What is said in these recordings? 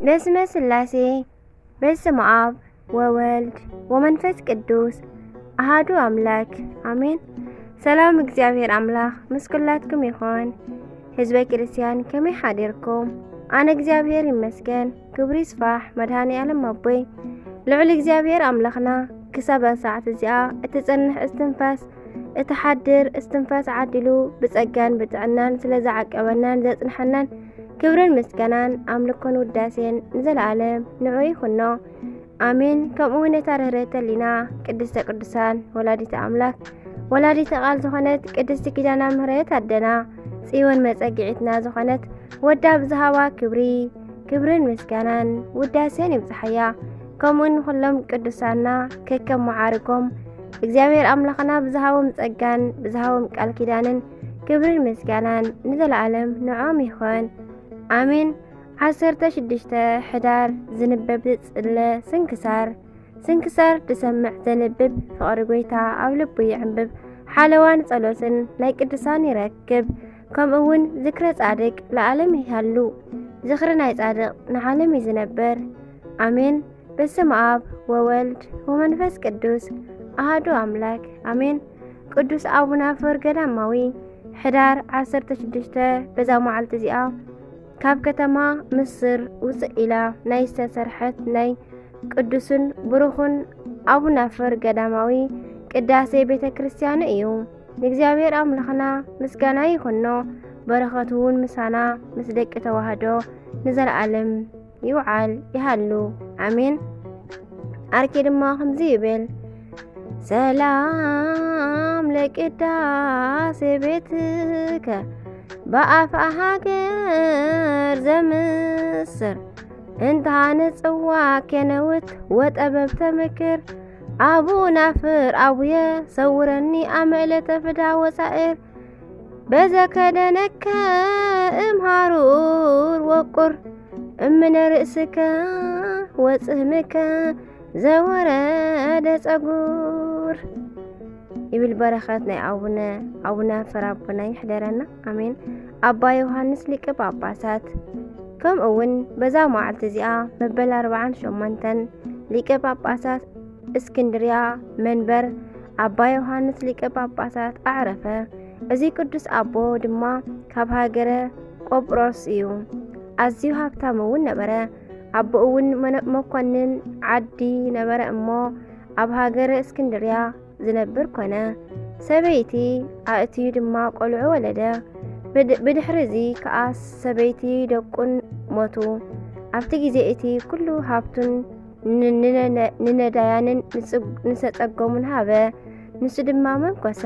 በስመ ስላሴ፣ በስመ ኣብ ወወልድ ወመንፈስ ቅዱስ ኣሃዱ ኣምላክ ኣሜን። ሰላም እግዚኣብሔር ኣምላክ ምስ ኩላትኩም ይኹን። ህዝበ ክርስቲያን ከመይ ሓዲርኩም? ኣነ እግዚኣብሔር ይመስገን፣ ክብሪ ይስፋሕ መድኃኔ ዓለም ኣቦይ። ልዑል እግዚኣብሔር ኣምላኽና ክሳብ ሰዓት እዚኣ እትጸንሕ እስትንፋስ፣ እትሓድር እስትንፋስ ዓዲሉ ብጸጋን ብጥዕናን ስለ ዝዓቀበናን ዘጽንሐናን ክብርን ምስጋናን ኣምልኮን ውዳሴን ንዘለዓለም ንዑ ይኹኖ። ኣሜን። ከምኡ እውን ነታ ርህርህተ ሊና ቅድስተ ቅዱሳን ወላዲተ ኣምላክ ወላዲተ ቃል ዝኾነት ቅድስቲ ኪዳና ምህረት ኣደና ጽዮን መጸግዒትና ዝኾነት ወዳ ብዝሃባ ክብሪ ክብርን ምስጋናን ውዳሴን ይብጽሓያ። ከምኡ ንኹሎም ቅዱሳና ከከም መዓርጎም እግዚኣብሔር ኣምላኽና ብዝሃቦም ጸጋን ብዝሃቦም ቃል ኪዳንን ክብርን ምስጋናን ንዘለዓለም ንዖም ይኹን። ኣሜን። ዓሰርተ ሽዱሽተ ሕዳር ዝንበብ ዝጽለ ስንክሳር። ስንክሳር ድሰምዕ ዘንብብ ፍቕሪ ጐይታ ኣብ ልቡ ይዕንብብ። ሓለዋን ጸሎትን ናይ ቅዱሳን ይረክብ። ከምኡ እውን ዝክረ ጻድቅ ለዓለም ይሃሉ። ዝኽሪ ናይ ጻድቅ ንዓለም እዩ ዝነብር። ኣሜን። በስመ ኣብ ወወልድ ወመንፈስ ቅዱስ ኣሃዱ ኣምላክ ኣሜን። ቅዱስ ኣቡነ ኣፈወርቅ ገዳማዊ ሕዳር ዓሰርተ ሽዱሽተ በዛ መዓልቲ እዚኣ ካብ ከተማ ምስር ውፅእ ኢላ ናይ ዝተሰርሐት ናይ ቅዱስን ብሩኽን ኣቡነ ኣፈወርቅ ገዳማዊ ቅዳሴ ቤተ ክርስቲያኑ እዩ። ንእግዚኣብሔር ኣምላኽና ምስጋና ይኹኖ፣ በረኸቱ እውን ምሳና ምስ ደቂ ተዋህዶ ንዘለዓለም ይውዓል ይሃሉ። ኣሜን። ኣርኬ ድማ ከምዚ ይብል፣ ሰላም ለቅዳሴ ቤትከ በኣፍኣ ሃገር ዘምስር፣ እንተ ሃነጽዋ ኬነውት ወጠበብ ተምክር፣ ኣቡናፍር ኣቡየ ሰውረኒ ኣመለተ ፍዳ ወጻእር፣ በዘከደነከ እምሃሩር ወቁር፣ እምነ ርእስከ ወጽህምከ ዘወረደ ጸጉር። ይብል በረኸት ናይ ኣቡነ፣ ኣቡነ ፍረ ኣቦና ይሕደረና። ኣሜን። ኣባ ዮሃንስ ሊቀ ጳጳሳት። ከምኡ እውን በዛ መዓልቲ እዚኣ መበል ኣርባዓን ሸሞንተን ሊቀ ጳጳሳት እስክንድርያ መንበር ኣባ ዮሃንስ ሊቀ ጳጳሳት ኣዕረፈ። እዚ ቅዱስ ኣቦ ድማ ካብ ሃገረ ቆጵሮስ እዩ። ኣዝዩ ሃብታም እውን ነበረ። ኣቦኡ እውን መነ-፣ መኮንን ዓዲ ነበረ እሞ ኣብ ሃገረ እስክንድርያ ዝነብር ኮነ። ሰበይቲ ኣእትዩ ድማ ቆልዑ ወለደ። ብድ-፣ ብድሕሪ እዚ ከኣ ሰበይቲ ደቁን ሞቱ። ኣብቲ ግዜ እቲ ኩሉ ሃብቱን ን-፣ ንነ-፣ ንነዳያንን ንጽ-፣ ንሰጸጎሙን ሃበ። ንሱ ድማ መንኮሰ።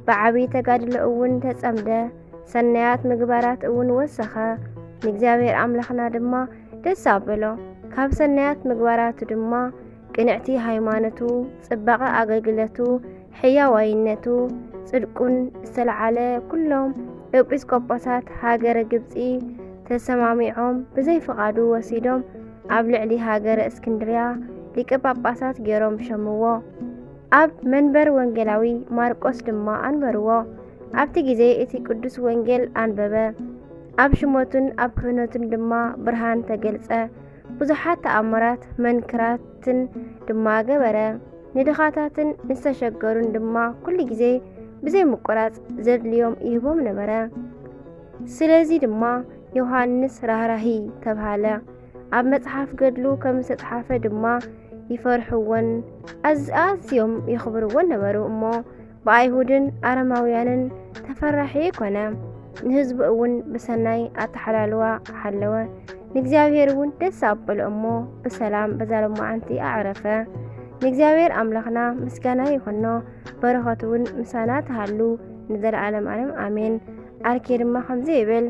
ብዓቢ ተጋድሎ እውን ተጸምደ። ሰናያት ምግባራት እውን ወሰኸ። ንእግዚኣብሔር ኣምላኽና ድማ ደስ ኣበሎ። ካብ ሰናያት ምግባራቱ ድማ ቅንዕቲ ሃይማኖቱ፣ ጽባቐ ኣገልግለቱ፣ ሕያዋይነቱ፣ ጽድቁን ዝተለዓለ ኩሎም ኤጲስቆጶሳት ሃገረ ግብጺ ተሰማሚዖም ብዘይ ፍቓዱ ወሲዶም ኣብ ልዕሊ ሃገረ እስክንድርያ ሊቀ ጳጳሳት ገይሮም ሸምዎ። ኣብ መንበር ወንጌላዊ ማርቆስ ድማ ኣንበርዎ። ኣብቲ ግዜ እቲ ቅዱስ ወንጌል ኣንበበ። ኣብ ሽሞቱን ኣብ ክህነቱን ድማ ብርሃን ተገልጸ። ብዙሓት ተኣምራት መንክራትን ድማ ገበረ። ንድኻታትን ንዝተሸገሩን ድማ ኩሉ ግዜ ብዘይ ምቁራጽ ዘድልዮም ይህቦም ነበረ። ስለዚ ድማ ዮሃንስ ራህራሂ ተብሃለ። ኣብ መጽሓፍ ገድሉ ከም ዝተጽሓፈ ድማ ይፈርሕዎን ኣዝ-፣ ኣዝዮም የኽብርዎን ነበሩ እሞ ብኣይሁድን ኣረማውያንን ተፈራሒ ኮነ። ንህዝቡ እውን ብሰናይ ኣተሓላልዋ ሓለወ። ንእግዚኣብሔር እውን ደስ ኣበሎ እሞ ብሰላም በዛ ሎማዓንቲ ኣዕረፈ። ንእግዚኣብሔር ኣምላኽና ምስጋና ይኹኖ፣ በረኸቱ እውን ምሳና ትሃሉ ንዘለዓለም ዓለም ኣሜን። ኣርኬ ድማ ከምዚ ይብል፣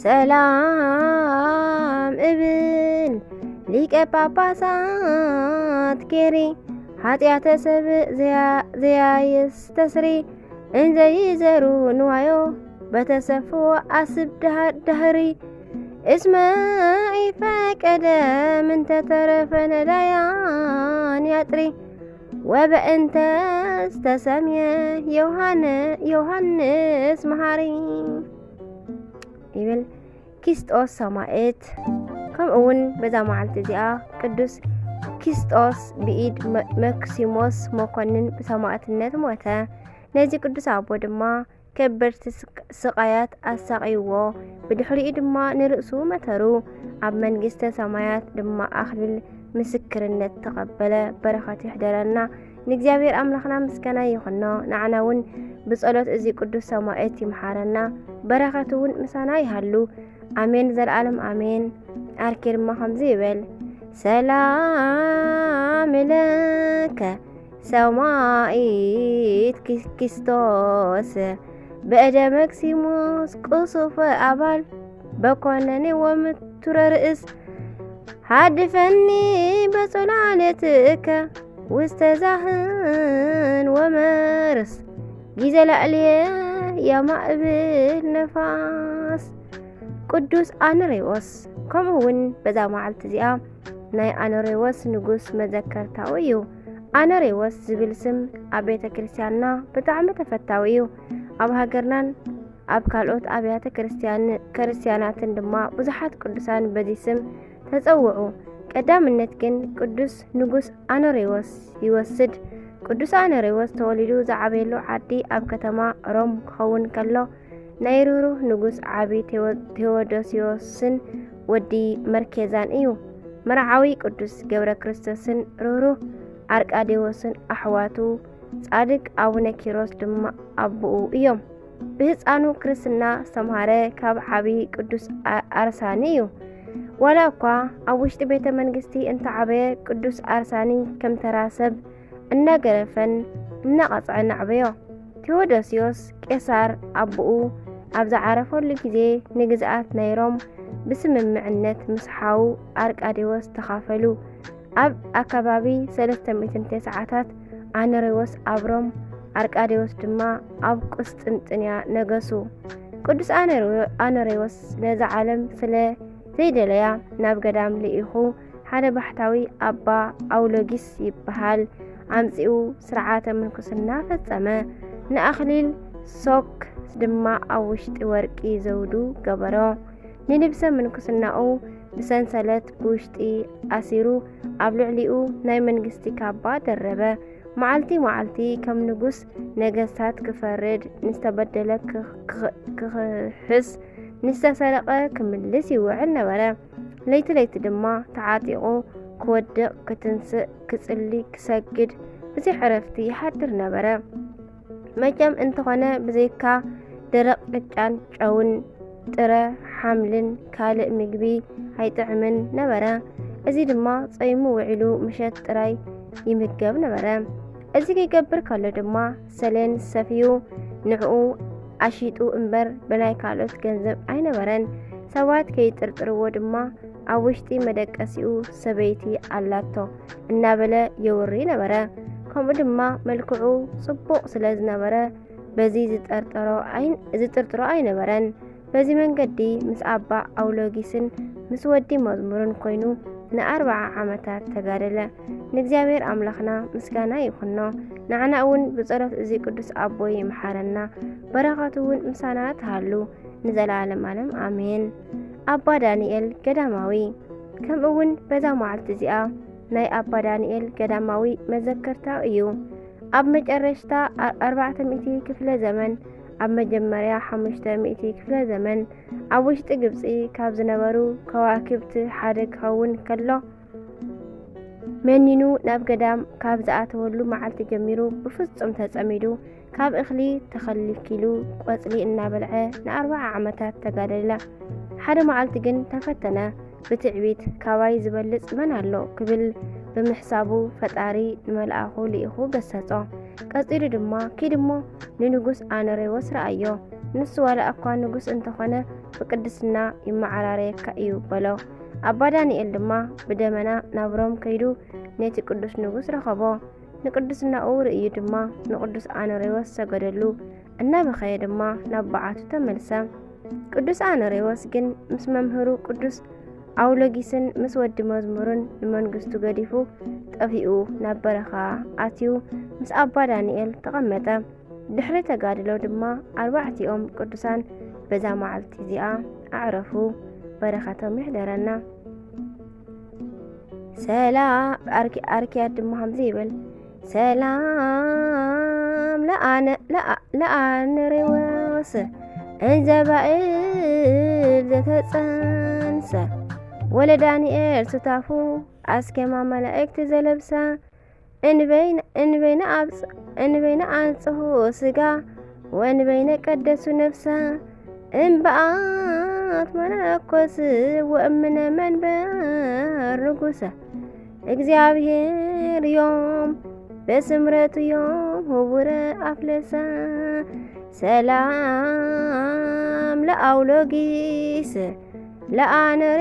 ሰላም እብል ሊቀ ጳጳሳት ኬሪ፣ ሓጢኣተ ሰብ ዘያ-፣ ዘያየስተስሪ፣ እንዘይዘሩ ንዋዮ በተሰፍዎ ኣስብ ድሃ-፣ ድህሪ፣ እስመ ኢፈቀደ ምንተ ተረፈ ነዳያን ያጥሪ፣ ወበእንተ ዝተሰምየ ዮሃነ-፣ ዮሃንስ መሃሪ። ይብል ኪስጦስ ሰማዕት። እውን በዛ መዓልቲ እዚኣ ቅዱስ ኪስጦስ ብኢድ መ- መክሲሞስ መኮንን ብሰማእትነት ሞተ። ነዚ ቅዱስ ኣቦ ድማ ከበድቲ ስቅ- ስቃያት ኣሳቅይዎ። ብድሕሪኡ ድማ ንርእሱ መተሩ። ኣብ መንግስተ ሰማያት ድማ ኣኽሊል ምስክርነት ተቐበለ። በረኸት ይሕደረና። ንእግዚኣብሔር ኣምላኽና ምስጋና ይኹኖ። ንዓና እውን ብጸሎት እዚ ቅዱስ ሰማዕት ይምሓረና። በረኸት እውን ምሳና ይሃሉ። ኣሜን፣ ዘለዓለም ኣሜን። ኣርኬ ድማ ከምዚ ይብል፣ ሰላም ለከ ሰማዒት ኪስቶስ በእደ መክሲሞስ ቅሱፈ ኣባል በኮነኒ ወምቱረ ርእስ ሃድፈኒ በጽላልትከ ውስተ ዛህን ወመርስ ጊዘ ላዕልየ ያማእብል ነፋስ። ቅዱስ ኣነሬዎስ። ከምኡ እውን በዛ መዓልቲ እዚኣ ናይ ኣነሬዎስ ንጉስ መዘከርታኡ እዩ። ኣነሬዎስ ዝብል ስም ኣብ ቤተ ክርስቲያንና ብጣዕሚ ተፈታዊ እዩ። ኣብ ሃገርናን ኣብ ካልኦት ኣብያተ ክርስቲያን- ክርስቲያናትን ድማ ብዙሓት ቅዱሳን በዚ ስም ተጸውዑ። ቀዳምነት ግን ቅዱስ ንጉስ ኣነሬዎስ ይወስድ። ቅዱስ ኣነሬዎስ ተወሊዱ ዝዓበየሉ ዓዲ ኣብ ከተማ ሮም ክኸውን ከሎ ናይ ርህሩህ ንጉስ ዓቢ ቴዎ- ቴዎዶሲዮስን ወዲ መርኬዛን እዩ። መርዓዊ ቅዱስ ገብረ ክርስቶስን ርህሩህ ኣርቃዴዎስን ኣሕዋቱ፣ ጻድቅ ኣቡነ ኪሮስ ድማ ኣቦኡ እዮም። ብህፃኑ ክርስትና ዝተምሃረ ካብ ዓቢ ቅዱስ ኣ- ኣርሳኒ እዩ። ዋላ እኳ ኣብ ውሽጢ ቤተ መንግስቲ እንተዓበየ ቅዱስ ኣርሳኒ ከም ተራ ሰብ እናገረፈን እናቐጽዐን ኣዕበዮ። ቴዎዶስዮስ ቄሳር ኣቦኡ ኣብ ዝዓረፈሉ ግዜ ንግዝኣት ናይ ሮም ብስምምዕነት ምስ ሓዉ ኣርቃዴዎስ ተኻፈሉ። ኣብ ኣከባቢ ሰለስተ ሚእትን ተስዓታት ኣነሬዎስ ኣብ ሮም ኣርቃዴዎስ ድማ ኣብ ቁስጥንጥንያ ነገሱ። ቅዱስ ኣነሬዎ- ኣነሬዎስ ነዛ ዓለም ስለ ዘይደለያ ናብ ገዳም ልኢኹ ሓደ ባሕታዊ ኣባ ኣውሎጊስ ይበሃል ኣምጺኡ ስርዓተ ምንኩስና ፈጸመ። ንኣኽሊል ሶክ ድማ ኣብ ውሽጢ ወርቂ ዘውዱ ገበሮ። ንልብሰ ምንኩስናኡ ብሰንሰለት ብውሽጢ ኣሲሩ ኣብ ልዕሊኡ ናይ መንግስቲ ካባ ደረበ። መዓልቲ መዓልቲ ከም ንጉስ ነገስታት ክፈርድ፣ ንዝተበደለ ክኽ- ክኽ- ክኽሕስ፣ ንዝተሰረቐ ክምልስ ይውዕል ነበረ። ለይቲ ለይቲ ድማ ተዓጢቑ ክወድቕ፣ ክትንስእ፣ ክጽሊ፣ ክሰግድ ብዘይ ዕረፍቲ ይሓድር ነበረ። መቸም እንተኾነ ብዘይካ ደረቕ ቅጫን ጨውን ጥረ ሓምልን ካልእ ምግቢ ኣይጥዕምን ነበረ። እዚ ድማ ጾይሙ ውዒሉ ምሸት ጥራይ ይምገብ ነበረ። እዚ ክገብር ከሎ ድማ ሰሌን ሰፍዩ ንዕኡ ኣሺጡ እምበር ብናይ ካልኦት ገንዘብ ኣይነበረን። ሰባት ከይጥርጥርዎ ድማ ኣብ ውሽጢ መደቀሲኡ ሰበይቲ ኣላቶ እናበለ የውሪ ነበረ። ከምኡ ድማ መልክዑ ጽቡቕ ስለ ዝነበረ በዚ ዝጠርጠሮ ኣይ- ዝጥርጥሮ ኣይነበረን። በዚ መንገዲ ምስ ኣባ ኣውሎጊስን ምስ ወዲ መዝሙርን ኮይኑ ንኣርብዓ ዓመታት ተጋደለ። ንእግዚኣብሔር ኣምላኽና ምስጋና ይኹኖ። ንዓና እውን ብጸሎት እዚ ቅዱስ ኣቦ ይምሓረና። በረኸቱ እውን ምሳና ትሃሉ ንዘለዓለም ዓለም ኣሜን። ኣባ ዳንኤል ገዳማዊ። ከምኡ እውን በዛ መዓልቲ እዚኣ ናይ ኣባ ዳንኤል ገዳማዊ መዘከርታ እዩ። ኣብ መጨረሽታ ኣ- ኣርባዕተ ሚእቲ ክፍለ ዘመን፣ ኣብ መጀመርያ ሓሙሽተ ሚእቲ ክፍለ ዘመን ኣብ ውሽጢ ግብጺ ካብ ዝነበሩ ከዋክብቲ ሓደ ክኸውን ከሎ መኒኑ ናብ ገዳም ካብ ዝኣተወሉ መዓልቲ ጀሚሩ ብፍጹም ተጸሚዱ ካብ እኽሊ ተኸልኪሉ ቆጽሊ እናበልዐ ንኣርብዓ ዓመታት ተጋደለ። ሓደ መዓልቲ ግን ተፈተነ። ብትዕቢት ካባይ ዝበልጽ መን ኣሎ ክብል ብምሕሳቡ ፈጣሪ ንመልኣኹ ልኢኹ ገሰጾ። ቀጺሉ ድማ ኪድ እሞ ንንጉስ ኣነሬዎስ ረኣዮ። ንሱ ዋላ እኳ ንጉስ እንተኾነ ብቅድስና ይመዓራረየካ እዩ በሎ። ኣባ ዳንኤል ድማ ብደመና ናብ ሮም ከይዱ ነቲ ቅዱስ ንጉስ ረኸቦ። ንቅድስናኡ ርእዩ ድማ ንቅዱስ ኣነሬዎስ ሰገደሉ። እናበኸየ ድማ ናብ በዓቱ ተመልሰ። ቅዱስ ኣነሬዎስ ግን ምስ መምህሩ ቅዱስ ኣውሎጊስን ምስ ወዲ መዝሙርን ንመንግስቱ ገዲፉ ጠፊኡ ናብ በረኻ ኣትዩ ምስ ኣባ ዳንኤል ተቐመጠ። ድሕሪ ተጋድሎ ድማ ኣርባዕቲኦም ቅዱሳን በዛ መዓልቲ እዚኣ ኣዕረፉ። በረኸቶም ይሕደረና። ሰላም ኣርኪያድ ድማ ከምዚ ይብል፣ ሰላም ለኣነሬዎስ እንዘባእል ዘተጸንሰ፣ ወለ ዳንኤል ሱታፉ ኣስኬማ መላእክት ዘለብሰ፣ እንበይነ ኣንጽሁ ስጋ ወእንበይነ ቀደሱ ነፍሰ፣ እምበኣት መነኮስ ወእምነ መንበር ንጉሰ፣ እግዚኣብሔር ዮም በስምረቱ ዮም ህቡረ ኣፍለሰ፣ ሰላም ለኣውሎጊስ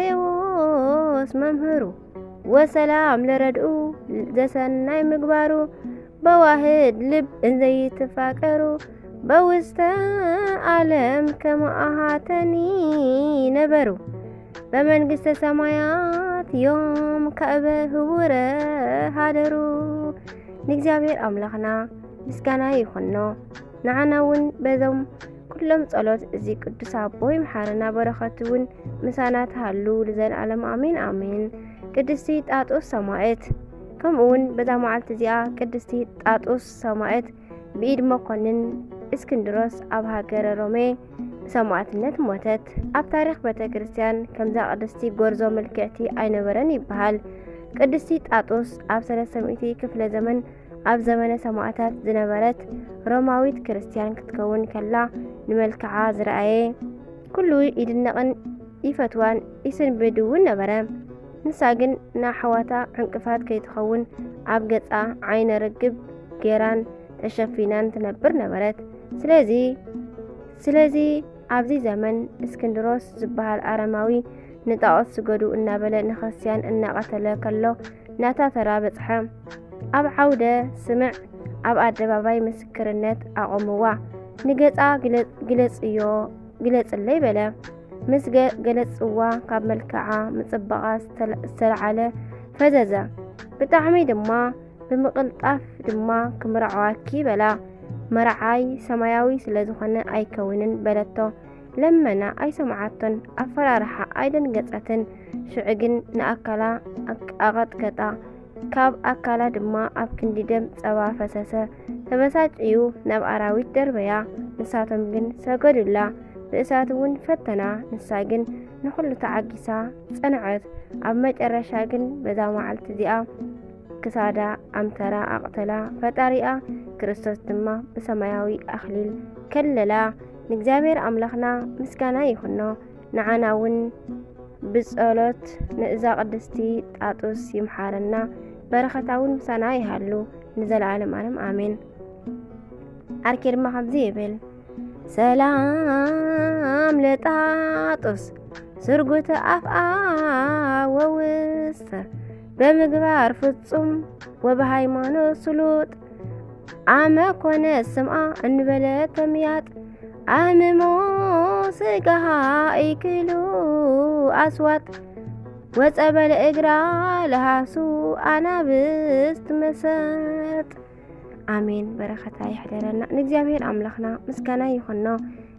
ለኣነሬዎስ መምህሩ፣ ወሰላም ለረድኡ ዘሰናይ ምግባሩ፣ በዋህድ ልብ እንዘይትፋቀሩ፣ በውስተ ዓለም ከመ ኣሃተኒ ነበሩ፣ በመንግስተ ሰማያት ዮም ከእበ ህቡረ ሃደሩ። ንእግዚኣብሔር ኣምላኽና ምስጋና ይኹኖ። ንዓና እውን በዞም ኩሎም ጸሎት እዚ ቅዱስ ኣቦ ይምሓረና፣ በረኸቱ እውን ምሳና ትሃሉ ንዘለኣለም ኣሜን ኣሜን። ቅድስቲ ጣጦስ ሰማዕት። ከምኡ እውን በዛ መዓልቲ እዚኣ ቅድስቲ ጣጦስ ሰማዕት ብኢድ መኮንን እስክንድሮስ ኣብ ሃገረ ሮሜ ብሰማዕትነት ሞተት። ኣብ ታሪኽ ቤተ ክርስቲያን ከምዛ ቅድስቲ ጎርዞ ምልክዕቲ ኣይነበረን ይበሃል። ቅድስቲ ጣጦስ ኣብ ሰለስተ ሚእቲ ክፍለ ዘመን ኣብ ዘመነ ሰማዕታት ዝነበረት ሮማዊት ክርስቲያን ክትከውን ከላ፣ ንመልክዓ ዝረኣየ ኩሉ ይድነቕን ይፈትዋን ይስንብድ እውን ነበረ። ንሳ ግን ንኣሕዋታ ዕንቅፋት ከይትኸውን ኣብ ገጻ ዓይነ ርግብ ጌራን ተሸፊናን ትነብር ነበረት። ስለዚ ስለዚ ኣብዚ ዘመን እስክንድሮስ ዝበሃል ኣረማዊ ንጣዖት ስገዱ እናበለ ንክርስትያን እናቐተለ ከሎ ናታ ተራ በጽሐ። ኣብ ዓውደ ስምዕ ኣብ ኣደባባይ ምስክርነት ኣቖምዋ። ንገጻ ግለ- ግለጽዮ ግለጽለይ በለ። ምስ ገ- ገለጽዋ ካብ መልክዓ ምጽባቓ ዝተለ- ዝተለዓለ ፈዘዘ። ብጣዕሚ ድማ ብምቕልጣፍ ድማ ክምርዓዋኪ በላ። መርዓይ ሰማያዊ ስለ ዝኾነ ኣይከውንን በለቶ። ለመና ኣይሰምዓቶን፣ ኣፈራርሓ ኣይደንገጸትን። ሽዑ ግን ንኣካላ ኣቅ- ኣቐጥቀጣ፣ ካብ ኣካላ ድማ ኣብ ክንዲ ደም ጸባ ፈሰሰ። ተበሳጭዩ ናብ ኣራዊት ደርበያ፣ ንሳቶም ግን ሰገዱላ። ብእሳት እውን ፈተና፣ ንሳ ግን ንኹሉ ተዓጊሳ ጸንዐት። ኣብ መጨረሻ ግን በዛ መዓልቲ እዚኣ ክሳዳ ኣምተራ ኣቕተላ፣ ፈጣሪኣ ክርስቶስ ድማ ብሰማያዊ ኣኽሊል ከለላ። ንእግዚኣብሔር ኣምላኽና ምስጋና ይኹኖ። ንዓና እውን ብጸሎት ንእዛ ቅድስቲ ጣጡስ ይምሓረና፣ በረኸታ እውን ምሳና ይሃሉ ንዘለዓለም ዓለም ኣሜን። ኣርኬ ድማ ከምዚ ይብል፣ ሰላም ለጣጡስ ስርጉተ ኣፍኣ ወውስተ፣ በምግባር ፍጹም ወበሃይማኖት ስሉጥ፣ ኣመ ኮነ ስምኣ እንበለ ተምያጥ፣ ኣምሞ ስጋሃ ኢክሉ ኣስዋጥ፣ ወጸበለ እግራ ለሃሱ ኣናብስት መሰጥ። ኣሜን። በረኸታ ይሕደረና። ንእግዚኣብሔር ኣምላኽና ምስጋና ይኹኖ።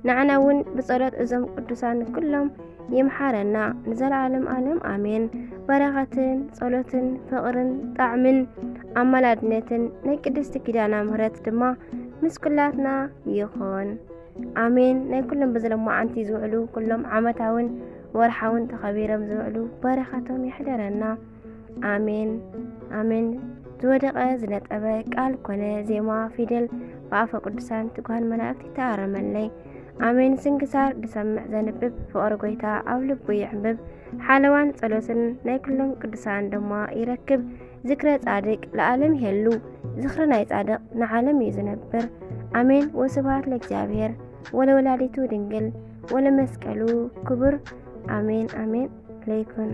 ንዓና እውን ብጸሎት እዞም ቅዱሳን ኩሎም ይምሓረና ንዘለዓለም ዓለም ኣሜን። በረኸትን ጸሎትን ፍቕርን ጣዕምን ኣማላድነትን ናይ ቅድስቲ ኪዳና ምሕረት ድማ ምስ ኩላትና ይኹን። ኣሜን። ናይ ኩሎም በዚ ሎማዓንቲ ዝውዕሉ ኩሎም ዓመታውን ወርሓውን ተኸቢሮም ዝውዕሉ በረኸቶም ይሕደረና። ኣሜን ኣሜን። ዝወደቐ ዝነጠበ ቃል ኮነ ዜማ ፊደል ብኣፈ ቅዱሳን ትጉሃን መላእክት ይተኣረመለይ። ኣሜን። ስንክሳር ዝሰምዕ ዘንብብ ፍቕሪ ጎይታ ኣብ ልቡ ይዕንብብ። ሓለዋን ጸሎትን ናይ ኩሎም ቅዱሳን ድማ ይረክብ። ዝክረ ጻድቅ ለዓለም ይሄሉ። ዝኽሪ ናይ ጻድቕ ንዓለም እዩ ዝነብር። ኣሜን። ወስብሐት ለእግዚኣብሔር ወለወላዲቱ ድንግል ወለመስቀሉ ክቡር። ኣሜን ኣሜን። ለይኩን